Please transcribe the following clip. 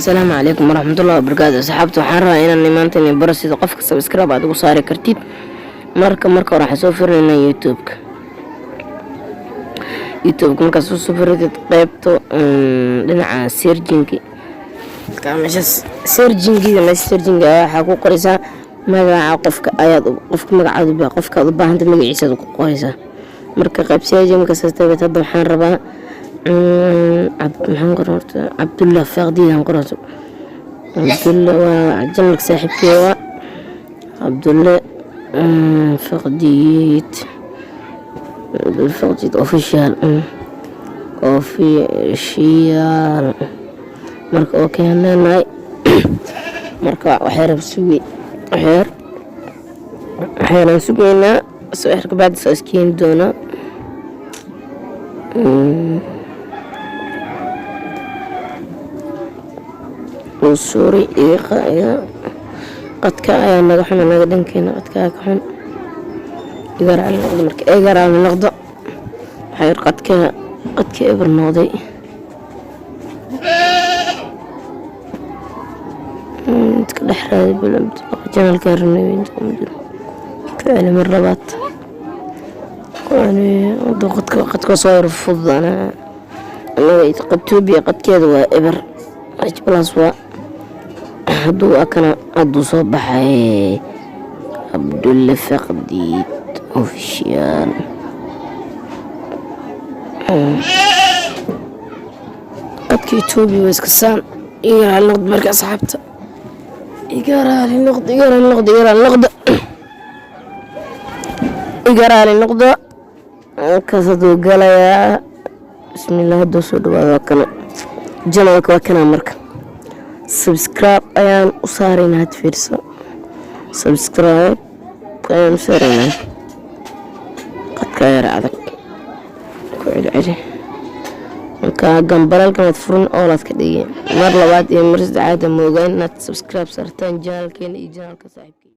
Asalaamu calaykum waraxmatullahi wabarakaatu. Asxaabta, waxaan rabaa inaan maanta idin baro sida qofka subscribe aad ugu saari kartid. Marka hore waxaan soo furinaynaa YouTube-ka. YouTube-ka markaad soo furitid, qeybta dhinaca searching-ki, meeshaas searching-iga, meesha searching-ga waxaa ku qoraysaa magaca qofka ayaad, qofka magacaada, qofka aad u baahanta magaciisa aad ku qoraysaa. Marka qayb searching markaas taabat, hadda waxaan rabaa, maxaan qoran horta? Cabdullah Faaqdiidaan qorata. Cabdulla waa channel-ka saaxiibkey, waa Cabdulle Faqdiid, Faqdiid Official, Official. Marka okay aan leenahay. Marka waxyar sugi, waxyar waxyaraan sugaynaa. Soo xir kabacdi soo iskeeni doonaa. Sorry, qadka ayaa naga xun, anaga dhankeena qadka ka xun. Iga raali noqdo. Marka iga raali noqdo, waxaa qadka eber noqday. Iska dhex raadi channel-ka rabnay ku celi mar labaad, ku celi. Qadka soo yar fududana. Anaga Etoobiya qadkeeda waa eber, H plus waa. Hadduu akana, hadduu soo baxay Cabdulle Faqdiid Official. Qadka Etoobiya waa iska saan. Iga raali noqdo. Marka asxaabta, iga raali noqdo, iga raali noqdo, iga raali noqdo, iga raali noqdo. Kaas hadduu galayaa, bismillah, hadduu soo dhawaado, waa kana channel-ka, waa kana. Marka subscribe ayaan u saaraynaa. Had fiirso, subscribe ayaan u saaraynaa. Qadka yar adag, ku celceli. Marka gambaralkan waad furin, oolaad ka dhigi. Mar labaad iyo mar saddexaad moogaan inaad subscribe saartaan channel-keena iyo channel-ka saaxiib.